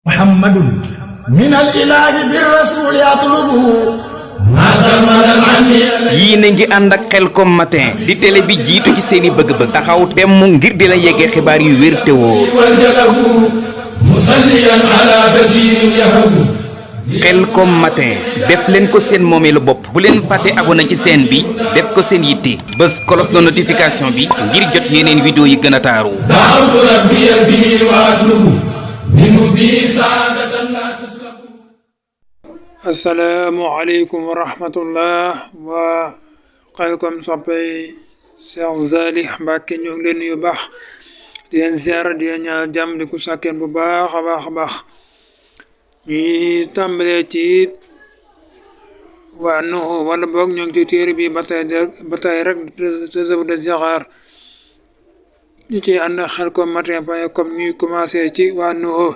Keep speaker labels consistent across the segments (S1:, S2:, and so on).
S1: محمد من الإله بالرسول يطلبه
S2: yii na ngi ànd ak Khelcom matin di télé bi jiitu ci seeni bëgg-bëgg taxaw temm ngir di la yeggee xibaar yu wér te wóor Khelcom matin def leen ko seen moomeelu bopp bu leen fàtte abonné ci chaîne bi def ko seen yitte bés cloche de notification bi ngir jot yeneen vidéo yi gën a taaru
S3: asalaamaaleykum wa rahmatullah waa Khelcom soppay Cheikh Salih Mbacké ñoo ngi leen nuyu baax di leen ziar di leen ñaanal jàmm di ko sàkkeen bu baax a baax a baax ñuy tàmbalee ci waa Nuhu wala boog ñoo ngi ci téere bi ba tey rek Tasawudu Sixaar ñu ci ànd Khelcom matin point com ñuy commencé ci waa Nuhu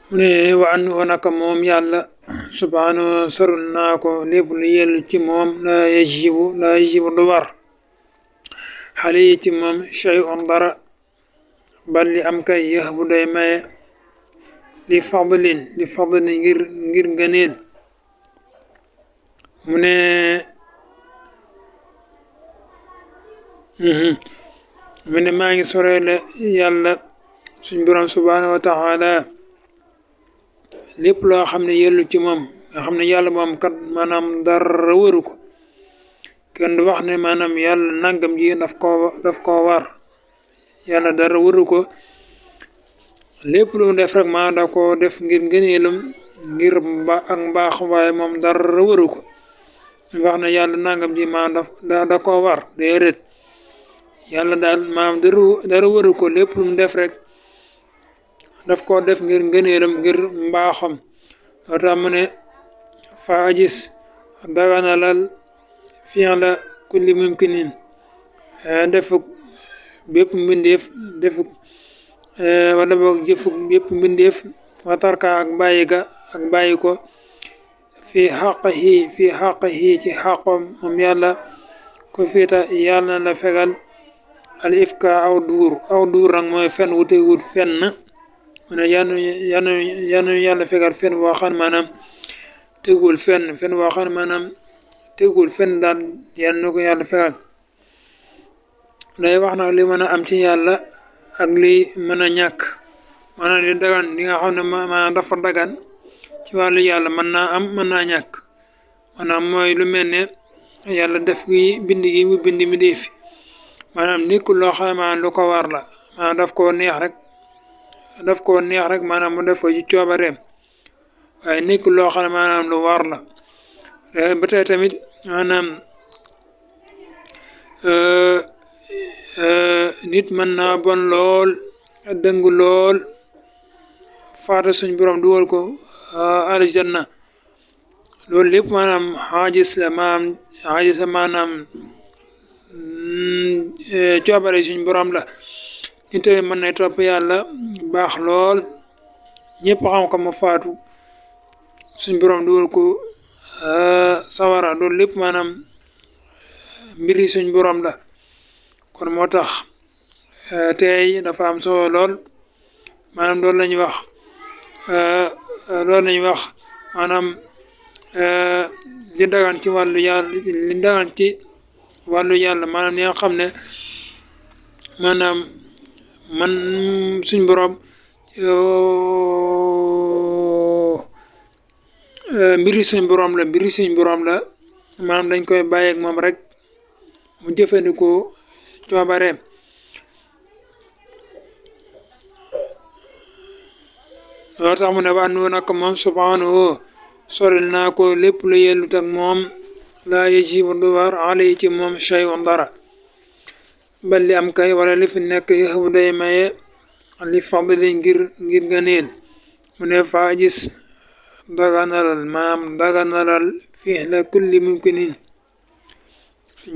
S3: mu ne wa annahu naka moom yàlla subhaanahu sorul naa ko lépp lu yellu ci moom la yajibu du war xale yi ci moom shay'un dara bal li am kay yëx bu day maye li fadlin ngir ngëneel mu ne maa ngi sorele yàlla suñ borom subhaanahu wa taala lépp loo xam ne yellu ci moom nga xam ne yàlla moom kat maanaam dara wëru ko kenn du wax ne maanaam yàlla nangam ji daf koo war yàlla dara wëru ko lépp lu mu def rek maanaam da koo def ngir ngëneelam ngir ak mbaax waaye moom dara wëru ko wax ne yàlla nangam ji maanaam da koo war déedéet yàlla daal maanaam dara wëru ko lépp lu mu def rek daf koo def ngir ngëneelam ngir mbaaxam loo tax mu ne fa ajis daganalal fi'la kulli mumkinin defuk bépp mbindeef defuk wala boog jëfuk bépp mbindeef watarka ak bàyyi ko fi xaqihi ci xaqom moom yàlla ko fiita yàlla na la fegal al ifka aw duur nag mooy fen wute wut fenn mu ne yàlla fegal fen boo xam ne maanaam tegul fenn boo xam ne maanaam tegul fenn daal yàlla na ko yàlla fegal day wax nag li mën a am ci yàlla ak li mën a ñàkk maanaam li dagan li nga xam ne maanaam dafa dagan ci wàllu yàlla mën naa am mën naa ñàkk maanaam mooy lu mel ne yàlla def gi bind gi mu bind mi dee fi maanaam nekkul loo xam ne maanaam lu ko war la maanaam daf koo neex rek maanaam mu def ko ci coobareem waaye nekkul loo xam ne maanaam lu war la ba tey tamit maanaam nit mën naa bon lool dëng lool faata suñ borom dugal ko aljanna loolu lépp maanaam xaajis la maanaam coobare suñ borom la nit tamit mën nay topp yàlla baax lool ñëpp xam ko mu faatu suñ borom dugal ko sawara loolu lépp maanaam mbiri suñ borom la kon moo tax tey dafa am solo lool maanaam loolu lañuy wax maanaam li dagan ci wàllu yàlla maanaam li nga xam ne maanaam man suñ borom mbiri suñ borom la maanaam dañ koy bàyyeeg moom rek mu jëfandikoo coobareem loo tax mu ne wa annahu nag moom subhanahu soril naa ko lépp lu yellut ak moom laa yajibu du war alay ci moom shay'un dara bal li am kay wala li fi nekk yëxbu day maye li fadli ngir ngëneel mu ne fa gis daganalal fi'la kulli mumkinin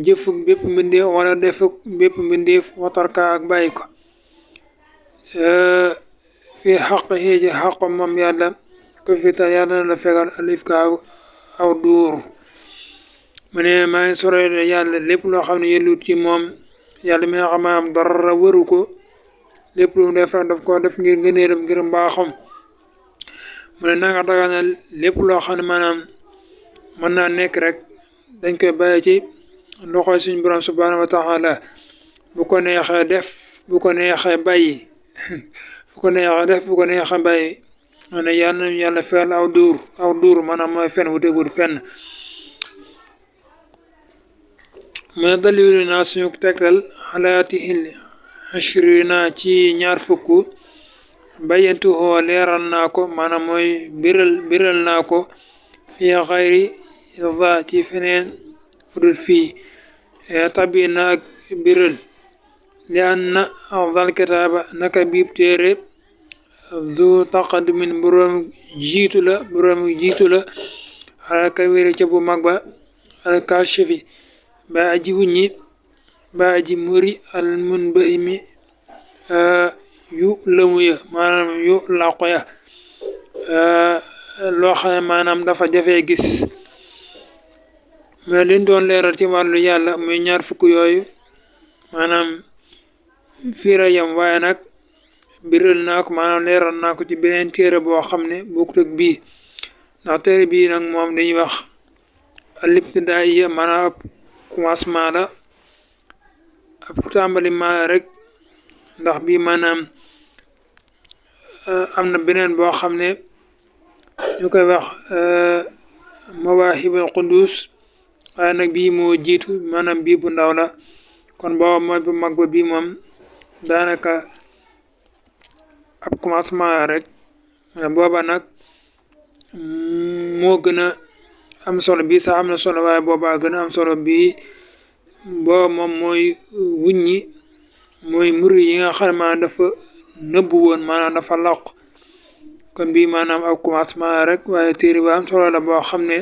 S3: jëfuk bépp mbindeef wala defuk bépp mbindeef watarka ak bàyyi ko fi xaqihi ci xaqom moom yàlla ko fita yàlla na la fegal alifka aw duur mu ne maa ngi sorole yàlla lépp loo xam ne yellut ci moom yàlla mi nga xam maanaam dara waru ko lépp lu mu def rek daf ko def ngir ngëneelam ngir mbaaxam mu ne na nga daganal lépp loo xam ne maanaam mën naa nekk rek dañ koy bàyyi ci loxoy suñu borom subhanahu wa taala bu ko neexee def bu ko neexee bàyyi bu ko neexee def bu ko neexee bàyyi mu ne yàlla nañu yàlla feel aw duur maanaam mooy fen wu tegul fenn mu ne dalilu naa suñu tegtal xalaatihil ashrina ci ñaar fukk bayantuhoo leeral naa ko maanaam mooy biral naa ko fii xayri za ci feneen fudul fii tabi na ak biral li anna afdal kitaaba naka biib téere du taqadumin boroom jiitu la xala kabiri ca bu mag ba al kashifi ba aji wuññi ba aji muri al munbahimi yu lëmu ya maanaam yu làqu ya loo xam ne maanaam dafa jafee gis mais liñ doon leeral ci wàllu yàlla muy ñaar fukk yooyu maanaam fii la yem waaye nag biral naa ko maanaam leeral naa ko ci beneen téere boo xam ne bokkut ak bii ndax téere bii nag moom dañuy wax al-ibtidaaiya maanaam ab commencement la ab tàmbali maa rek ndax bii maanaam am na beneen boo xam ne ñu koy wax mawaahibul qudus waaye nag bii moo jiitu maanaam bii bu ndaw la kon booba mooy bu mag ba bii moom daanaka ab commencement rek booba nag moo gën a am solo bii sax am na solo waaye booba gën a am solo bii booba moom mooy wuññi mooy muri yi nga xam ne dafa nëbbu woon maanaam dafa laq kon bii maanaam ab commencement rek waaye téere ba am solo la boo xam ne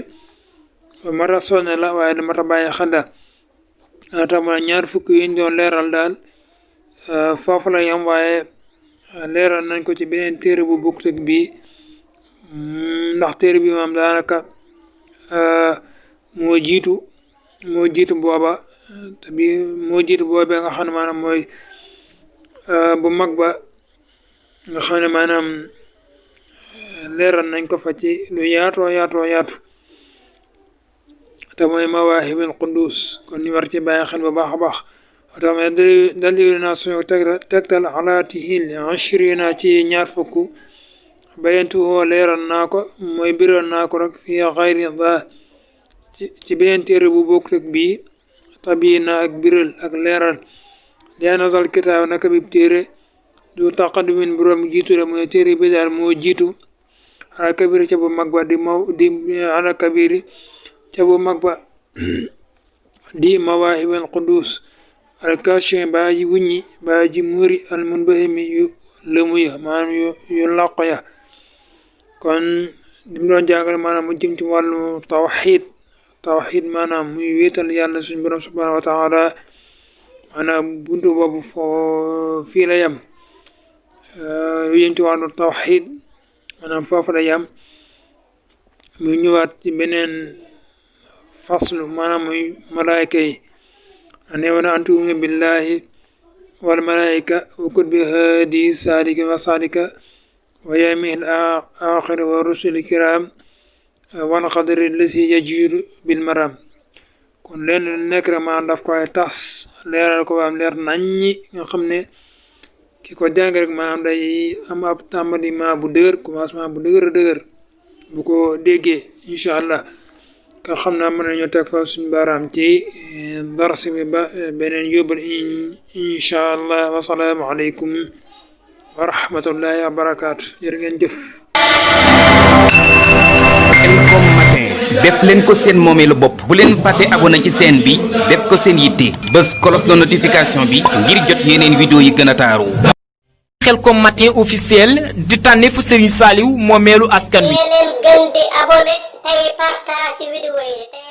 S3: mata sonne la waaye da mata bàyyi xel daal tax ma ñaar fukk yi ñu doon leeral daal foofu la yam waaye leeral nañ ko ci beneen téere bu bokkut ak bii ndax téere bi moom daanaka moo jiitu booba te bi moo jiitu booba nga xam ne maanaam mooy bu mag ba nga xam ne maanaam leeral nañ ko fa ci lu yaatu te mooy mawaahibul qudus kon ñu war ci bàyyi xel bu baax a baax tax ma dalilu naa suñu tegtal xalaatihil ashrina ci ñaar fukk bayantuhoo leeral naa ko mooy biral naa ko rek fii xayri za ci beneen téere bu bokk ak bii tabi na ak biral ak leeral liana zal kitaab naka bib téere du taqadumin boroom jiitu la mooy téere bi daal moo jiitu ala kabiri ca bu mag ba ala kabiri ca bu mag ba di mawaahibul qudus al kashin ba ji wuññi ba ji muri al munbahimi yu lëmu ya maanaam yu làqu ya kon dim doon jàngale maanaam mu jëm ci wàllu tawxid maanaam muy wéetal yàlla suñu borom subhanahu wa taala maanaam buntu boobu fii la yem lu jëm ci wàllu tawxid maanaam foofu la yem muy ñëwaat ci beneen faslu maanaam muy malaayka yi ane wana an tu'minu billahi wal malaayika wa kutubi haadi sadika wa sadika wa yawmil aaxir wa rusuli kiram wan qadari lasi yajiru bil maram kon leen nekk rek maanaam daf koy tas leeral ko am leer naññi nga xam ne ki ko jàng rek maanaam day am ab tàmbali bu dëgër commencement bu dëgër bu ko déggee incha allah ka xam naa mën nañu teg fa suñu baaraam ci dars bi ba beneen yóbbal incha allah wasalaamu aleykum wa rahmatullahi wa barakaatu jërë ngeen jëf.
S2: Khelcom matin def leen ko seen moomeelu bopp bu leen fàtte abonné ci chaîne bi def ko seen yitte bës cloche de notification bi ngir jot yeneen vidéo yi gën a taaru.
S4: Khelcom matin officiel di tànneefu Serigne Saliou moomeelu askan wi.
S5: leen gën di abonné tey partage vidéo yi tey